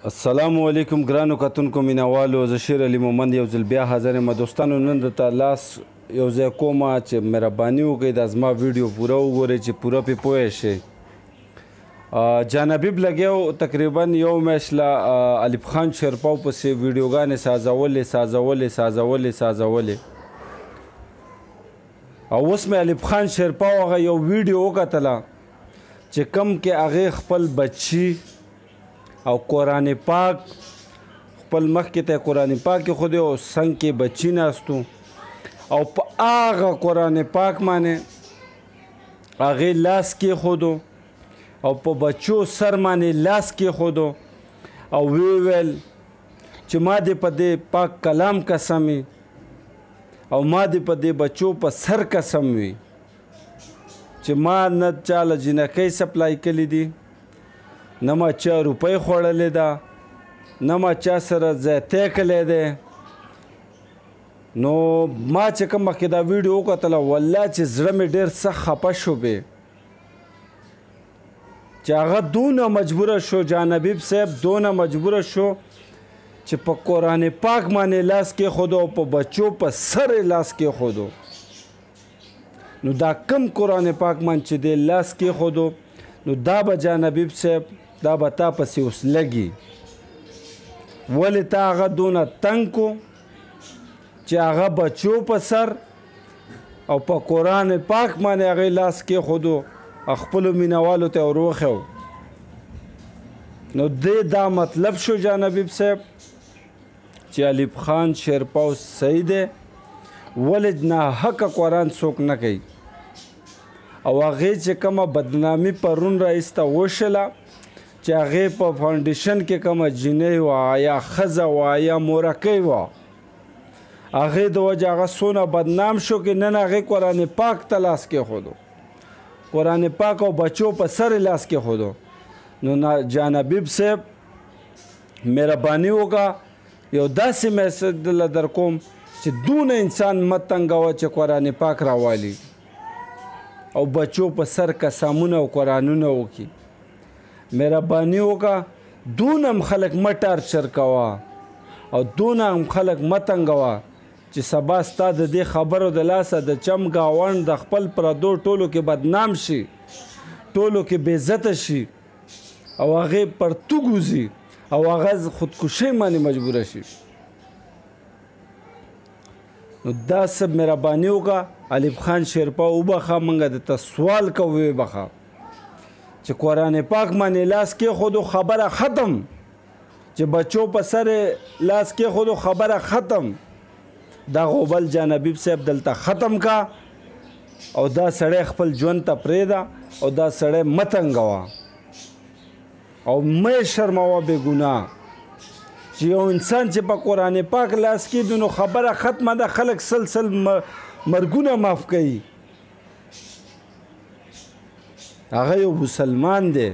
السلام علیکم ګرانو کتونکو مینوالو، زه شیر علي مومند یو ځل بیا حاضر یم. دوستانو نن درته لاس یو ځای کومه چې مهرباني وکړئ دا زما ویډیو پوره وګورئ چې پوره پې پوه شئ. جان حبیب لګیا و تقریبا یو میاشت له الف خان شیرپاو پسې ویډیوګانې سازولې سازولې سازولې سازولې، او اوس مې الف خان شیرپاو هغه یو ویډیو وکتله چې کم کې هغې خپل بچي او قرآن پاک خپل مخ کې ته قرآن پاک کېښودی او څنګ کې بچي ناست او په هغه قرآن پاک باندې هغې لاس کېښودو او په بچو سر باندې لاس کېښودو او ویې ویل چې ما دې په دې پاک کلام قسم وي او ما دې په دې بچو په سر قسم وي چې ما نه چا له جینکۍ سپلای کړي دي، نه ما چا روپۍ خوړلې ده، نه ما چا سره زیاتی کړی دی. نو ما چې کوم مخکې دا ویډیو وکتله والله چې زړه مې ډېر سخت خفه شو پې چې هغه دونه مجبوره شو، جان حبیب صاحب دونه مجبوره شو چې په قرآن پاک باندې لاس کېښودو او په بچو په سر یې لاس کېښودو. نو دا کم قرآن پاک باندې چې دی لاس کېښودو نو دا به جان حبیب صاحب دا به تا پسې اوس لګي. ولې تا هغه دونه تنګ کو چې هغه بچو په سر او په قرآن پاک باندې هغې لاس کېښودو او خپلو مینوالو ته یې وروښیو. نو دې دا مطلب شو جان حبیب صاحب چې الف خان شیرپاو صحیح دی، ولې ناحقه قرآن څوک نه کوي. او هغې چې کومه بدنامي پرون را ایسته وشله چې هغې په فاونډیشن کې کومه جینۍ وه یا ښځه وه یا مورکۍ وه، هغې د وجې هغه څونه بدنام شو کې نن هغې قرآن پاک ته لاس کېښودو، قرآن پاک او بچو په سر یې لاس کېښودو. نو جان حبیب صاحب مهرباني وکړه، یو داسې میسج دله در کوم چې دونه انسان مه تنګوه چې قرآن پاک راوالي او بچو په سر قسمونه او قرآنونه وکړي. مهرباني وکړه دونه هم خلک مه ټارچر کوه او دونه هم خلک مه تنګوه چې سبا ستا د دې خبرو د لاسه د چم ګاونډ د خپل پردو ټولو کې بدنام شي، ټولو کې بېعزته شي او هغې پرتوګ وځي او هغه خودکشۍ باندې مجبوره شي. نو دا څه مهرباني وکړه الف خان شیرپاو وبخښه، موږ درته سوال کوو وبخښه چې قرآن پاک باندې لاس کېښودو خبره ختم، چې بچو په سر لاس کېښودو خبره ختم. دا غوبل جان حبیب صاحب دلته ختم کا او دا سړی خپل ژوند ته پرېږده او دا سړی مه تنګوه او مه یې شرموه بې ګناه. چې یو انسان چې په قرآن پاک لاس کېږدي نو خبره ختمه ده، خلک سل سل مرګونه معاف کوي. هغه یو مسلمان دی،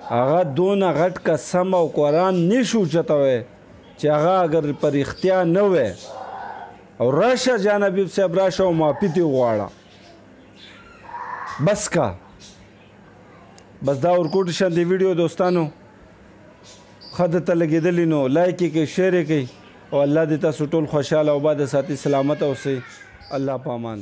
هغه دونه غټ قسم او قرآن نشو اوچتوی چې هغه اگر په رښتیا نه وی. او راشه جان حبیب صاحب راشه او معافي ترې وغواړه، بس کا بس. دا ورکوټي شان دی ویډیو دوستانو ښه درته لګېدلي نو لایک یې کړئ، شیر یې کړئ او الله دې تاسو ټول خوشحاله او آباد ساتي. سلامت اوسئ. الله په امان.